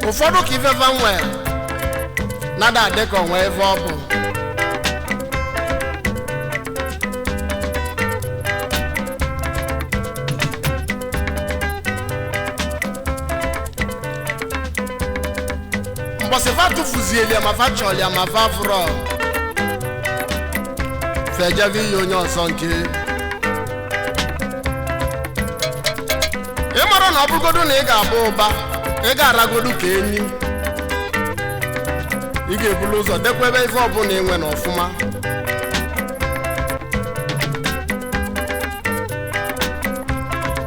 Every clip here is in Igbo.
Ụfọdụ ka ifefa nwee nada adị ka onwe ife ọ bụ. Mbọsị fa tụfuzieli ya ma fa chọọlị ya ma fa fụrọ, fejebe iyi onye ọzọ nke ị mara na ọ bụrụgodu na ị ga-abụ ụba, ị ga-aragodu ka enyi, ị ga-ebulu ụzọ dekwebe ife ọbụla enwe na ọfụma.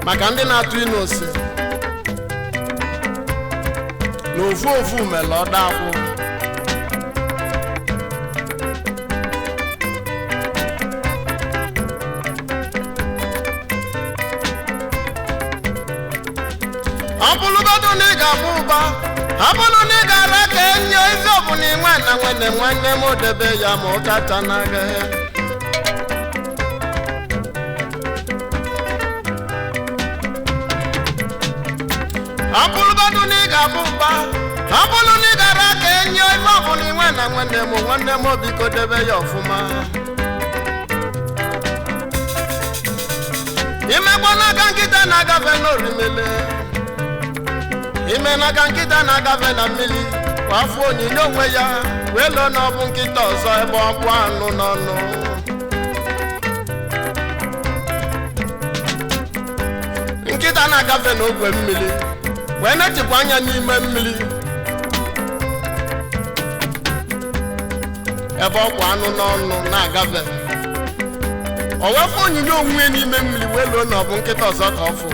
Maka ndị na-atụ ịnụ ose na ofu ofu mere ọda akwụ. Ọ bụrụgodu na ị ga-abụ ụba, ọ bụrụ na ị gara ka enye ezi ọbụla inwe na nwanne nwanne m, debe ya ma ọ kacha n'aka ya. Ọ bụrụgodu na ị ga-abụ ụba, ọ bụrụ na ị gara ka enye ife ọbụla inwe na nwanne m nwanne m, biko debe ya ọfụma. Imekwa n'aka nkịta na-agafe n'orimele, ime n'aka nkịta na-agafe na mmiri kwa afọ onyinye onwe ya wee lụọ na ọ bụ nkịta ọzọ ebe ọ bụ anụ n'ọnụ. Nkịta na-agafe n'ogwe mmiri wee na-echekwa anya n'ime mmiri ebe ọkwa anụ n'ọnụ na-agafe, o wee fụ onyinye onwe ya n'ime mmiri wee lụọ na ọ bụ nkịta ọzọ ka ọ fụ.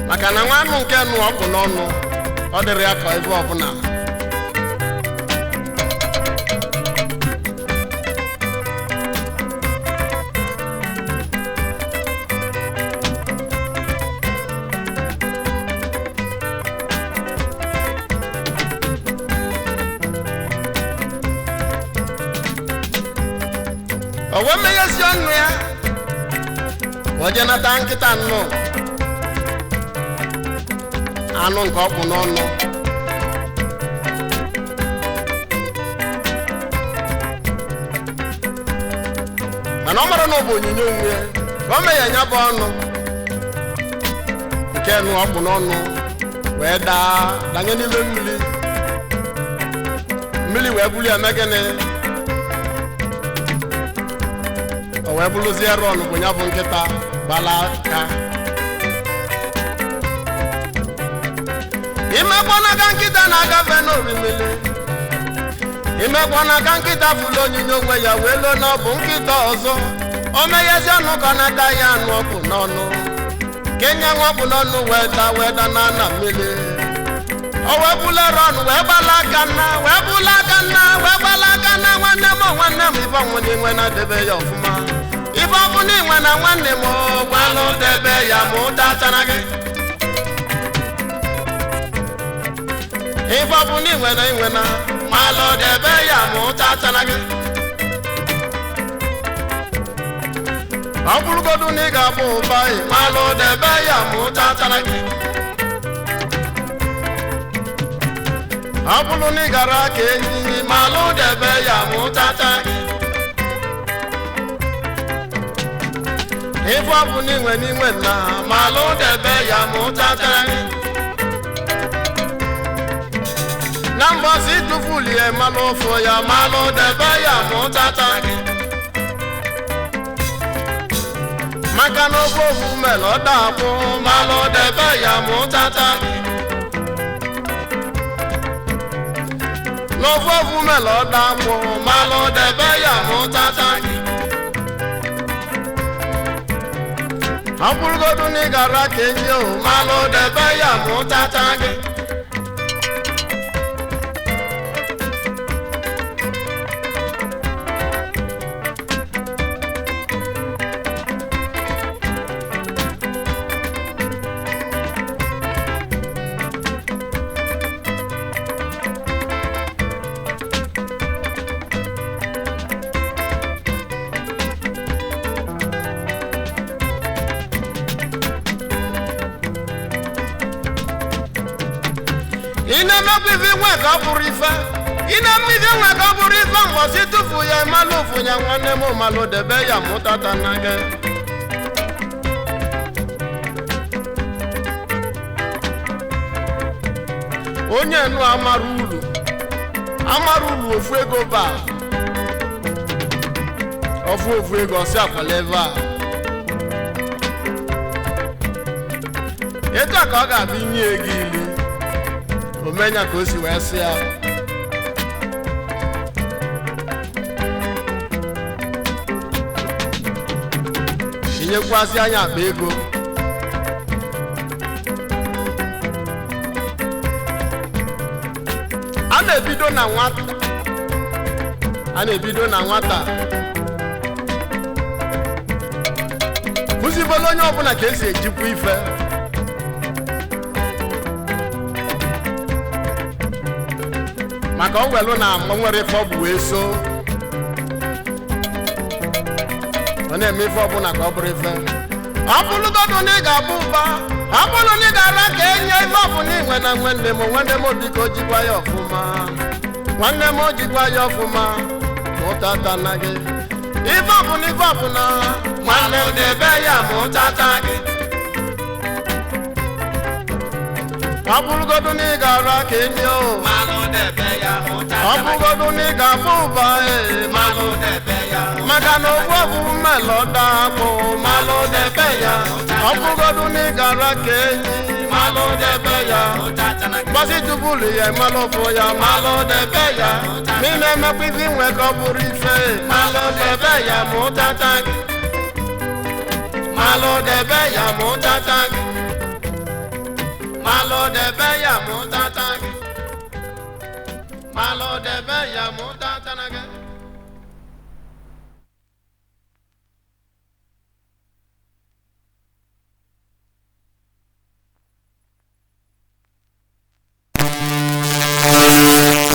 Maka na nwa anụ nke nụ ọkpụ n'ọnụ, ọ dịrị ya ka ebe ọbụla. O wee meghezi ọnụ ya, o jee nata nkịta nnụ anụ nke ọkpụ n'ọnụ. Mana ọ mara na ọ bụ onyinye onwe ya ka o meghe ya bụ ọnụ nke nụ ọkpụ n'ọnụ, wee daa danye n'ime mmiri. Mmiri wee buli ya mee gịnị? O wee bụrụzie rọn bụ ya bụ nkịta gbala aka. Imekwa n'aka nkịta na-agafe n'orimiri, imekwa n'aka nkịta fụlụ onyinye onwe ya wee loo na ọ bụ nkịta ọzọ. O meghezi ọnụ ka ọ na-ata ya anụ ọkpụ n'ọnụ, kenye nwa ọkpụ n'ọnụ wee daa wee daa na ana mmiri. O wee bụla rọn wee gbala aka nna, wee bụla aka nna, wee gbala aka nna. Nwanne m, nwanne m, ife ọnwụ na inwe na-edebe ya ọfụma. Ife ọbụla inwe na nwanne m, gbalụ debe ya ma ụta tara gị. Ife ọbụla inwe na inwe na malụ debe ya ma ụta tara gị. Ọ bụrụgodu na ị ga-abụ ụba, ị malụ debe ya ma ụta tara gị. Ọ bụrụ na ị gara ka enyi, malụ debe ya ma ụta tara gị. Ife ọbụla inwe n'inwe na malụ debe ya ma ụta tara gị. Na mbọsị tụfulie malụ ụfụ ya, malụ debe ya ma ụta tara gị. Maka na ofe ofu mere ọ dapụ, malụ debe ya ma ụta tara gị. N'ofe ofu mere ọ dapụ, malụ debe ya ma ụta tara gị. Ọ bụrụgodu na ị gara ka enyi o, malụ debe ya ma ụta tara gị. na-emekwa ife nwe ka ọ bụrụ ife, ị na-eme ife nwe ka ọ bụrụ ife, mgbọsị tụfu ya malụ ụfụ ya. Nwanne m, malụ debe ya mụtata na gị. Onye nụ amara ulu, amara ulu ofu ego ba ofu ofu ego ọsị akwala ebe a. Etu a ka ọ ga-abụ inye ego ilu omenya ka o si wee sị ya. Tinyekwasị anya akpa ego. A na-ebido na nwata, a na-ebido na nwata kụzibelu onye ọbụla ka esi ejikwa ife. Maka ọ nwelu na o nwere ife ọ bụ wee so ọ na-eme ife ọbụla ka ọ bụrụ ife. Ọ bụrụgodu na ị ga-abụ ụba, ọ bụrụ na ị ga-ara ka enye ife ọbụla inwe na nwanne m. Nwanne m, biko jikwa ya ọfụma. Nwanne m, jikwa ya ọfụma, mụtata na gị ife ọbụla, ife ọbụla. Nwanne m, debe ya mụtata gị. Ọ bụrụgodu na ị ga-ara ka enye o, Malụ debe ya mụtata. Ọ bụrụgodu na ị ga-abụ ụba, ee, Malụ debe ya. Maka na ogbu ọbụ mmelọda akpụ. Malụ debe ya. Ọ bụrụgodu na ị gara ka enyi, malụ debe ya. Mụtata na gị. Gbasi tubulu ya, malụ fụ ya, malụ debe ya. Ma ị na-emekwa ife nwe ka ọ bụrụ ife, malụ debe ya mụtata gị. Malụ debe ya mụtata gị. Malụ debe ya mụtata gị. Malụ debe ya mụtata.